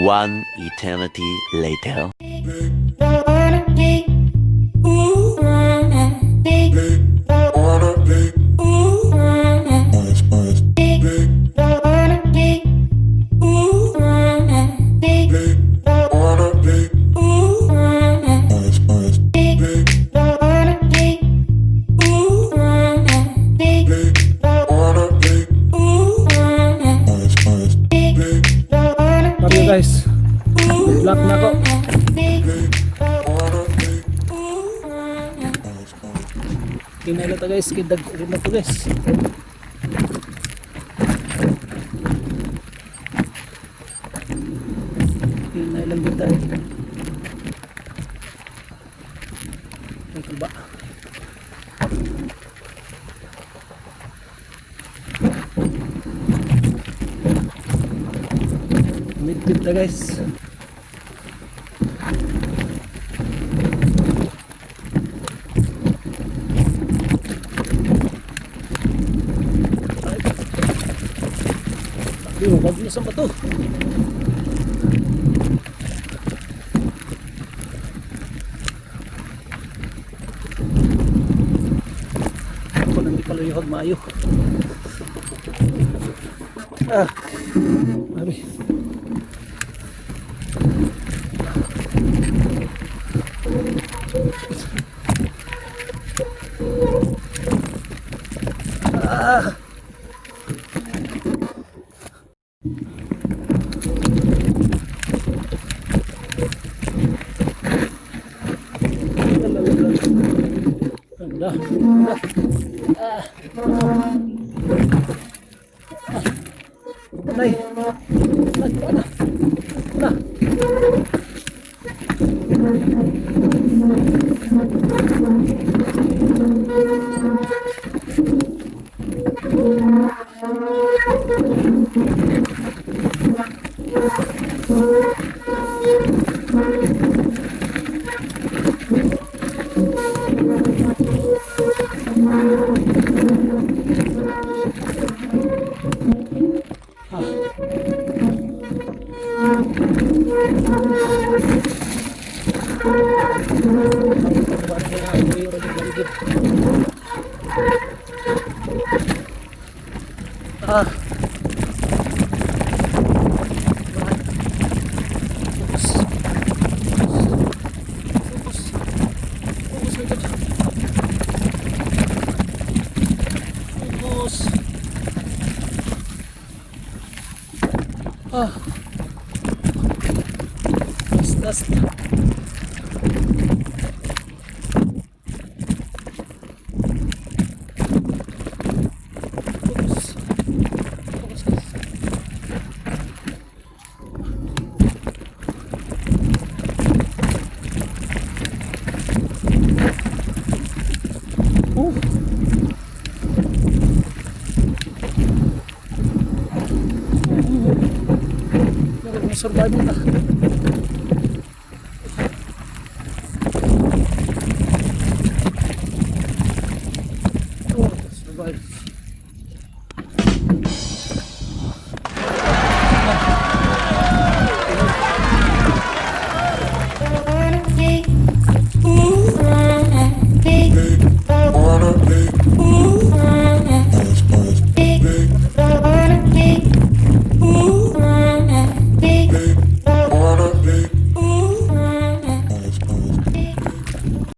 One eternity later. Wanna be, ooh, wanna be, Wanna be, ooh, wanna be, wanna be, ooh, wanna be, wanna be, ooh, wanna be, wanna be, ooh, wanna be, wanna be, ooh, wanna be, wanna Love you be, guys. Good luck na ko. be, wanna be. ooh, wanna Kinala ta guys, kidag na to guys. Kinala lang dito tayo. Ay, kuba. Midpit ta guys. Di mo wag sa bato. Ako nang di paluyhog maayo. Ah. Abi. Ah. Ganda. Ganda. Ah. Ah. Patay. Ay, na. Na. Ah. Ah. Last, last. Focus. Focus, guys. Oh. Murag may survival na.